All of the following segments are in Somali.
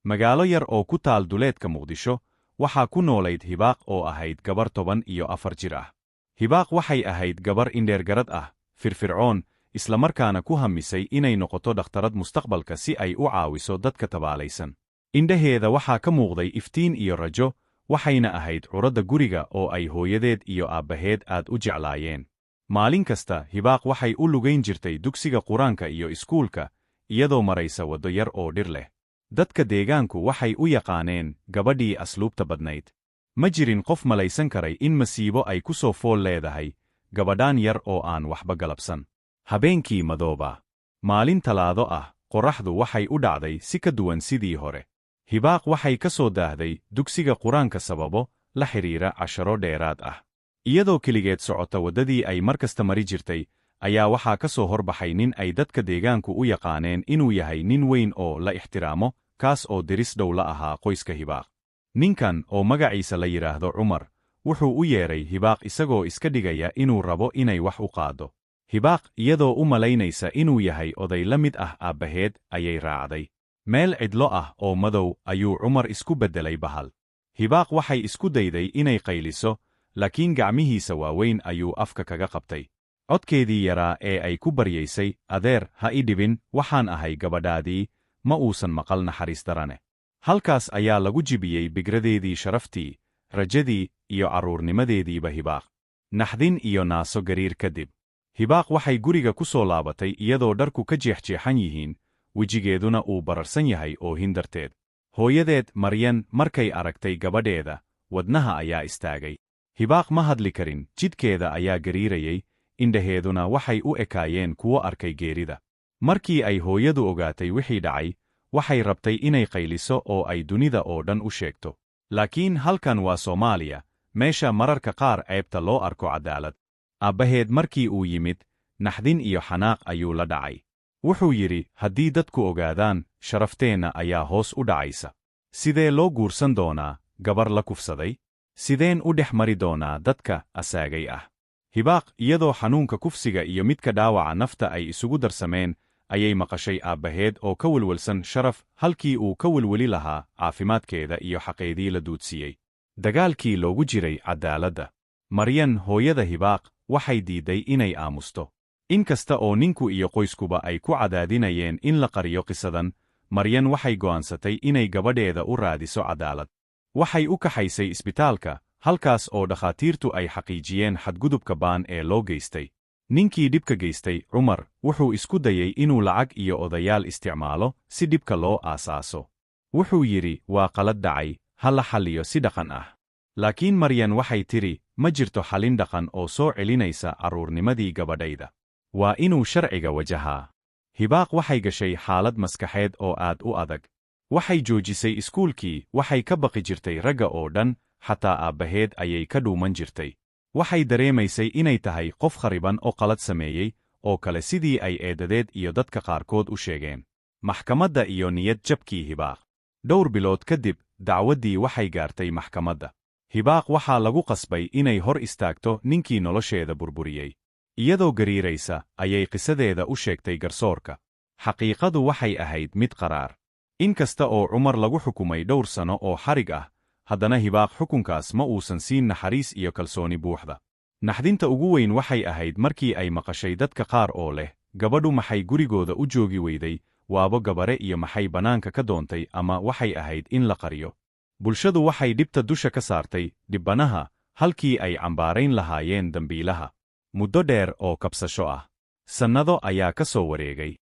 Magaalo yar oo ku taal duleedka Muqdisho, waxaa ku noolayd Hibaaq oo ahayd gabar 14 jir ah. Hibaaq waxay ahayd gabar indheergarad ah, firfircoon, islamarkaana ku hamisay inay noqoto dhakhtarad mustaqbalka si ay u caawiso dadka tabaalaysan. Indhaheeda waxaa ka muuqday iftiin iyo rajo, waxayna ahayd curadda guriga oo ay hooyadeed iyo aabbaheed aad u jeclaayeen. Maalin kasta Hibaaq waxay u lugayn jirtay dugsiga Qur-aanka iyo iskuulka, iyadoo maraysa waddo yar oo dhir leh. Dadka deegaanku waxay u yaqaaneen gabadhii asluubta badnayd. Ma jirin qof malaysan karay in masiibo ay ku soo fool leedahay gabadhaan yar oo aan waxba galabsan. Habeenkii madooba, maalin Talaado ah, qorraxdu waxay u dhacday si ka duwan sidii hore. Hibaaq waxay ka soo daahday dugsiga Qur-aanka sababo la xidhiira casharo dheeraad ah. Iyadoo keligeed socota waddadii ay mar kasta mari jirtay, ayaa waxaa ka soo horbaxay nin ay dadka deegaanku u yaqaaneen inuu yahay nin weyn oo la ixtiraamo, kaas oo deris dhow la ahaa qoyska Hibaaq. Ninkan oo magaciisa la yidhaahdo Cumar, wuxuu u yeedhay Hibaaq isagoo iska dhigaya inuu rabo inay wax u qaado. Hibaaq, iyadoo u malaynaysa inuu yahay oday la mid ah aabbaheed, ayay raacday. Meel cidlo ah oo madow ayuu Cumar isku beddelay bahal. Hibaaq waxay isku dayday inay qayliso, laakiin gacmihiisa waaweyn ayuu afka kaga qabtay. Codkeedii yaraa ee ay ku baryaysay, "Adeer, ha i dhibin, waxaan ahay gabadhaadii," ma uusan maqal, naxariis darane. Halkaas ayaa lagu jibiyey bigradeedii, sharaftii, rajadii iyo carruurnimadeediiba. Hibaaq naxdin iyo naaso gariir kadib, Hibaaq waxay guriga ku soo laabatay iyadoo dharku ka jeexjeexan yihiin, wejigeeduna uu bararsan yahay oohin darteed. Hooyadeed Maryan markay aragtay gabadheeda, wadnaha ayaa istaagay. Hibaaq ma hadli karin, jidhkeeda ayaa gariirayay, indhaheeduna waxay u ekaayeen kuwo arkay geerida. Markii ay hooyadu ogaatay wixii dhacay, waxay rabtay inay qayliso oo ay dunida oo dhan u sheegto. Laakiin halkan waa Soomaaliya, meesha mararka qaar ceebta loo arko cadaalad. Aabbaheed markii uu yimid, naxdin iyo xanaaq ayuu la dhacay. Wuxuu yidhi, "Haddii dadku ogaadaan, sharafteenna ayaa hoos u dhacaysa. Sidee loo guursan doonaa gabar la kufsaday? Sideen u dhex mari doonaa dadka asaagay ah?" Hibaaq, iyadoo xanuunka kufsiga iyo midka dhaawaca nafta ay isugu darsameen, ayay maqashay aabbaheed oo ka welwelsan sharaf halkii uu ka welweli lahaa caafimaadkeeda iyo xaqeedii la duudsiiyey. Dagaalkii loogu jiray cadaaladda. Maryan, hooyada Hibaaq, waxay diidday inay aamusto. In kasta oo ninku iyo qoyskuba ay ku cadaadinayeen in la qariyo qisadan, Maryan waxay go'aansatay inay gabadheeda u raadiso cadaalad. Waxay u kaxaysay isbitaalka, halkaas oo dhakhaatiirtu ay xaqiijiyeen xadgudubka baan ee loo geystay. Ninkii dhibka geystay, Cumar, wuxuu isku dayey inuu lacag iyo odayaal isticmaalo si dhibka loo aasaaso. Wuxuu yidhi, "Waa qalad dhacay, ha la xalliyo si dhaqan ah." Laakiin Maryan waxay tidhi, "Ma jirto xallin dhaqan oo soo celinaysa carruurnimadii gabadhayda. Waa inuu sharciga wajahaa." Hibaaq waxay gashay xaalad maskaxeed oo aad u adag. Waxay joojisay iskuulkii, waxay ka baqi jirtay ragga oo dhan, xataa aabbaheed ayay ka dhuuman jirtay. Waxay dareemaysay inay tahay qof khariban oo qalad sameeyey oo kale, sidii ay eedadeed iyo dadka qaarkood u sheegeen. Maxkamadda iyo niyad jabkii Hibaaq. Dhowr bilood kadib, dacwaddii waxay gaartay maxkamadda. Hibaaq waxaa lagu qasbay inay hor istaagto ninkii nolosheeda burburiyey. Iyadoo gariiraysa ayay qisadeeda u sheegtay garsoorka. Xaqiiqadu waxay ahayd mid qaraar. In kasta oo Cumar lagu xukumay dhowr sano oo xarig ah, haddana Hibaaq xukunkaas ma uusan siin naxariis iyo kalsooni buuxda. Naxdinta ugu weyn waxay ahayd markii ay maqashay dadka qaar oo leh, "Gabadhu maxay gurigooda u joogi weyday? Waabo gabare iyo maxay bannaanka ka doontay?" ama "Waxay ahayd in la qariyo." Bulshadu waxay dhibta dusha ka saartay dhibbanaha halkii ay cambaarayn lahaayeen dambiilaha. Muddo dheer oo kabsasho ah. Sannado ayaa ka soo wareegay.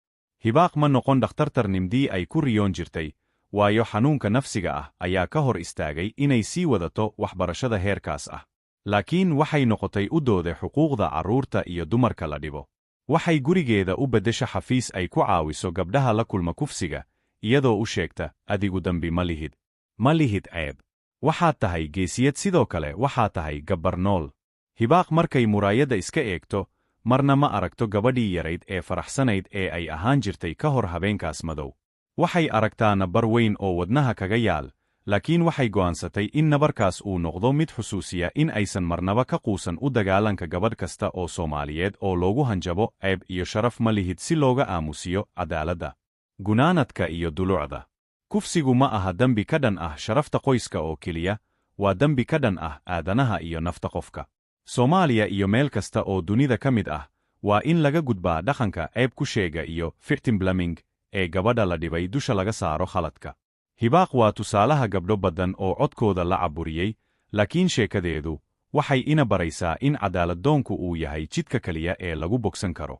Hibaaq ma noqon dhakhtartarnimdii ay ku riyoon jirtay, waayo xanuunka nafsiga ah ayaa ka hor istaagay inay sii wadato waxbarashada heerkaas ah. Laakiin waxay noqotay u doode xuquuqda carruurta iyo dumarka la dhibo. Waxay gurigeeda u beddesha xafiis ay ku caawiso gabdhaha la kulma kufsiga, iyadoo u sheegta, "Adigu dambi ma lihid. Ma lihid ceeb. Waxaad tahay geesiyad, sidoo kale waxaa tahay gabbar nool." Hibaaq markay muraayadda iska eegto, marna ma aragto gabadhii yarayd ee faraxsanayd ee ay ahaan jirtay ka hor habeenkaas madow. Waxay aragtaa nabar weyn oo wadnaha kaga yaal, laakiin waxay go'aansatay in nabarkaas uu noqdo mid xusuusiya in aysan marnaba ka quusan u dagaalanka gabadh kasta oo Soomaaliyeed oo loogu hanjabo "ceeb iyo sharaf ma lihid" si looga aamusiyo cadaaladda. Gunaanadka iyo dulucda. Kufsigu ma aha dembi ka dhan ah sharafta qoyska oo keliya, waa dembi ka dhan ah aadanaha iyo nafta qofka. Soomaaliya iyo meel kasta oo dunida ka mid ah, waa in laga gudbaa dhaqanka ceeb ku sheega iyo victim blaming ee gabadha la dhibay dusha laga saaro khaladka. Hibaaq waa tusaalaha gabdho badan oo codkooda la caburiyey, laakiin sheekadeedu waxay ina baraysaa in cadaaladdoonku uu yahay jidka kaliya ee lagu bogsan karo.